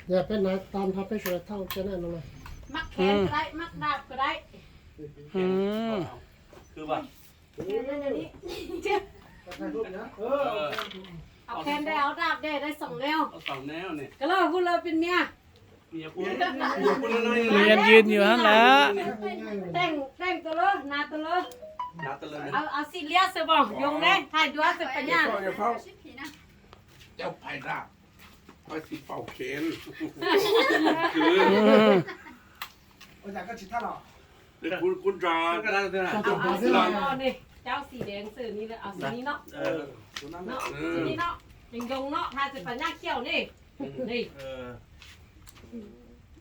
Yog peb hnav tam nrho peb sawv daws thauj cov no na. Nws yeej yws yus hab lawm.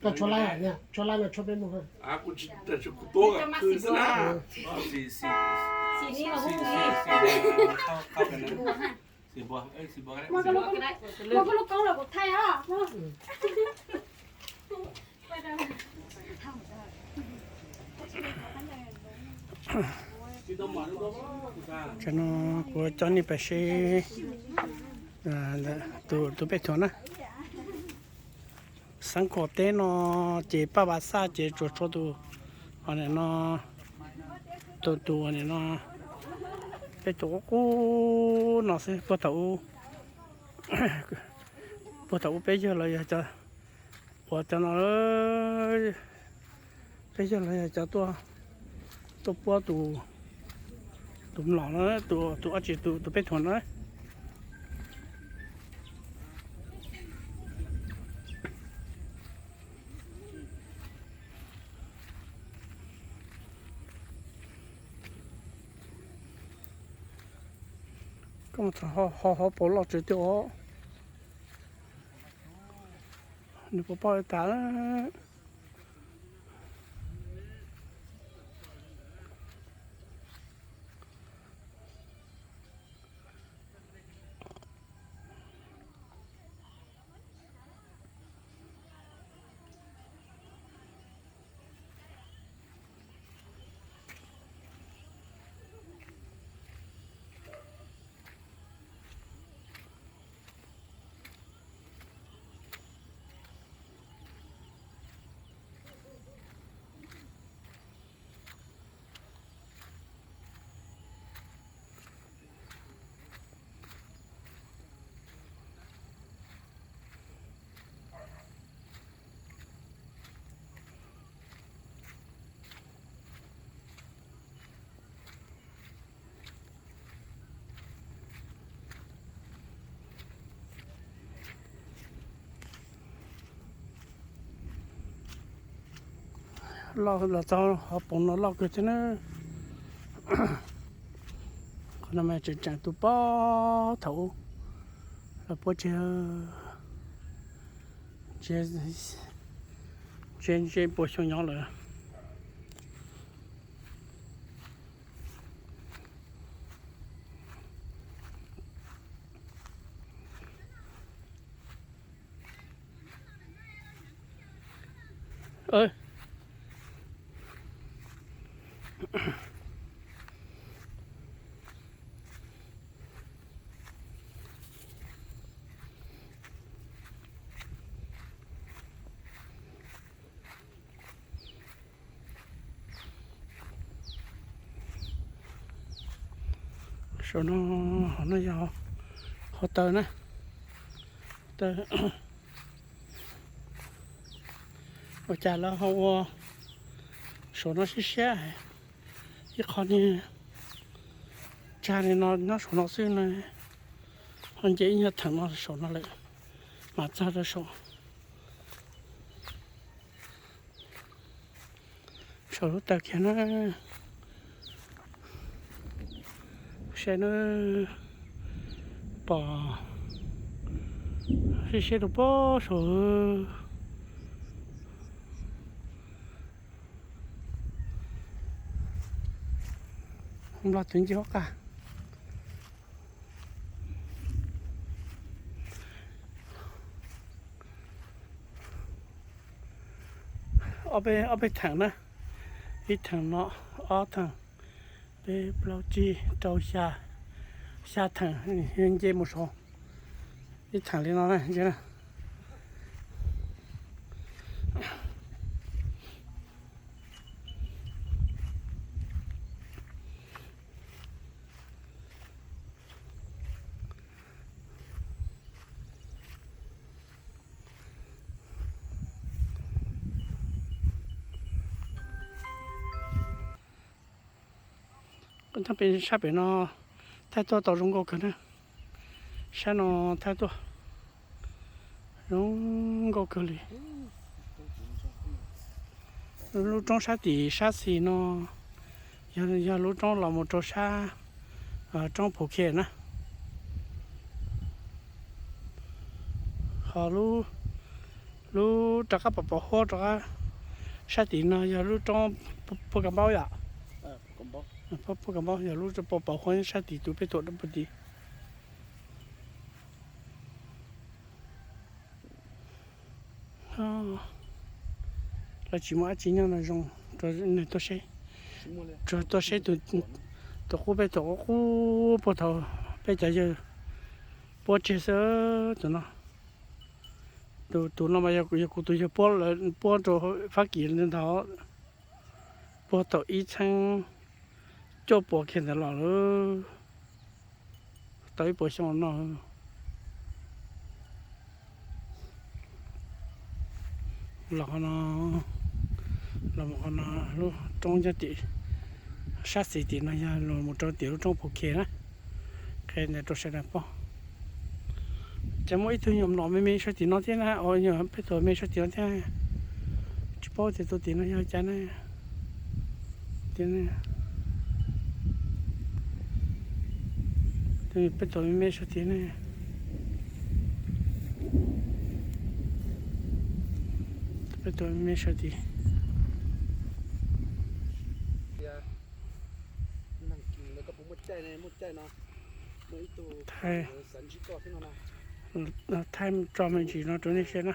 Koj tshuab laib, tshuab laib no tshuab peb mus. Tam no kuv coj nej pais seb tus peb thuam na. Xeev Khuam teb no ces Paj Vas Xaj ces tsuas tshuav tus, tus, tus no, peb tus qub qub no xwb. Puag thaum ub, puag thaum ub peb yawg los yog cov, uas cov no, peb yawg los yog cov tuaj, tuaj puab tus, tus mlom no, tus, tus dab tsi, tus, tus peb thuam no. Koj mus txog hauv paus loj tsev twg os, nws puas pom tas. Los txog hauv paus no loj kawg thiab na. Qhov no mas tseem tseem tus pog thaum ub los puab tsev, tsev, tsev ntshe puas xyoo nyob lawm. Saum no, hauv no yog hauv taw na. Taw, ua cas lawv ho ua saum no siab siab, ib qho niag tsag li no nyob saum no xwb na, ho nce ib nyuag theem no saum no lawm, mam txog rau saum, saum lub taw kiag na. Saib na, pom siab siab rau pob saum. Nplog twv nce hauv qab. Ob peb, ob peb theem na, ib theem no, ob theem, peb plaub tsib rau xya, xya theem nce mus saud, ib theem li no na. Peb sab pem no thaij tuaj tau zoo nkauj kawg na. Sab no thaij tuaj zoo nkauj kawg li. Lub roob sab tim sab xis no yog, yog lub roob los mus rau sab, roob Phu Khe na. Ho lub, lub rov qab pos pos huab rov qab sab tim no yog lub roob Phu Ka Npaub yom. Phu Ka Npaub yog lub pos pos huab sab tim tus peb tuam rau puag tim. Lawv tsis muaj dab tsi nyob no zoo rau neeg tuaj seb, tsuas tuaj seb tus qub peb tuam qub qub puag thaum peb cov yawg puab tseg xwb tus no. Tus, tus no mas yog kuv tus yawg puab, lawv puab rau Fab Kis ntawd puag thaum ib txheeb cuaj puas kiag ntawd los lawm, tau ib puas xyoo no. Los qhov no, los mus qhov no, lub roob nyob tim sab xis tim no yog los mus rau tim lub roob Phu Khe na. Qhia ntawd rau sawv daws paub. Ces muaj ib tug nyuam mlom me me sab tim no thiab na, o, nyuam peb tuam me sab tim no thiab. Tsis paub tias tus tim no yog cas ne. Tim ne, peb tuam me me sab tim ne. Peb tuam me me sab tim. Thaij, thaij tso me ntsis no rau nej saib na.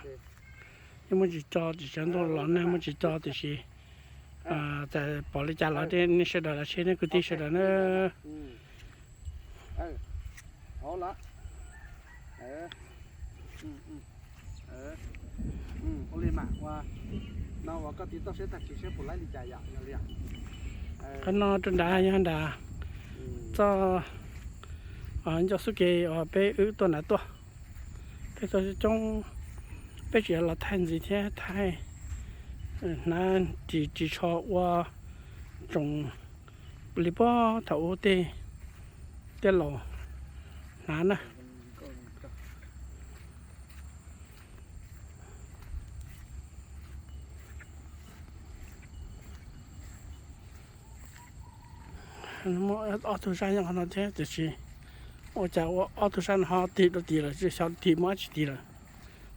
Yeej muaj ntsis tso tias sawv ntuj los ne, muaj ntsis tso tiam sis, pom li cas los nej sawv daws los seb nej kwv tij sawv daws na. Qhov no rau nrad yog nrad txoj ncauj xub ke uas peb wb tuaj nrad tuaj. Peb tuaj coob, peb tsis los thaij ntxiv thiab, thaij hnav ris ris tsho ua tsoom li puag thaum ub tej, tej laus hnav na. Muaj ob tug sab nyob qhov no thiab tiam sis ua cas ua ob tug sab no ho tig rau tim lawm, xyov tig mus dab tsi tid lawm,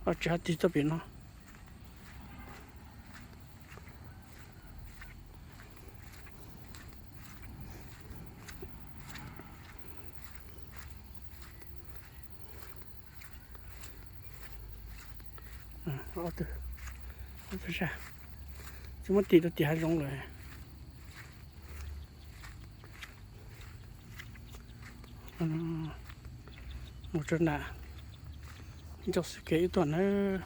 ho tsis ho tig tuaj pem no. Ob tug sab, tsis muab tig rau tim hav zoov lawm. Mus rau nram ncauj xwb kev ib tuaj nawb.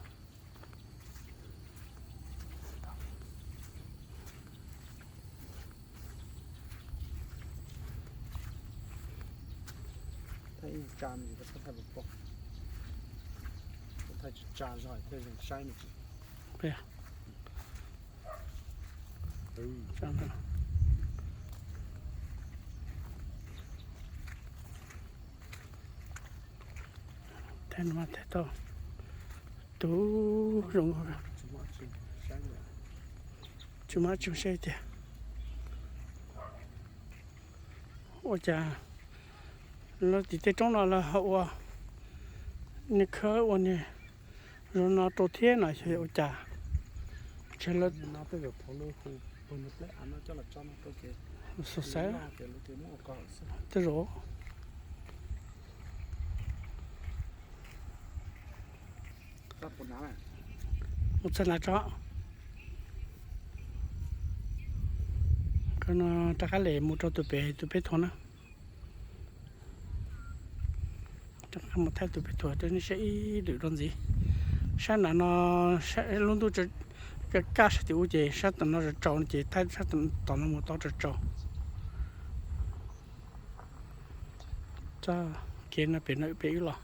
Thaij no mas thaij tau tus zoo, tsis muaj dab tsi saib tiag. Ua cas lawv tim tej roob no lawv ho ua niag khawb ua niag zoo no rau thiab no xyov ua cas. Tsis lawv Xav xav tej zaum mus txog nav tso. Koj no rov qab lem mus rau tus pem tus peb thuam na. Rov qab mus thaij tus peb thuam rau nej saib ib lwm rau ntxiv. Sab nav no, lub ntuj kaj sab tim ub ces sab tom no tsaus tsaus ces thaij sab tom no mus tau tsaus tsaus. Txoj kev no pem no pem wb los.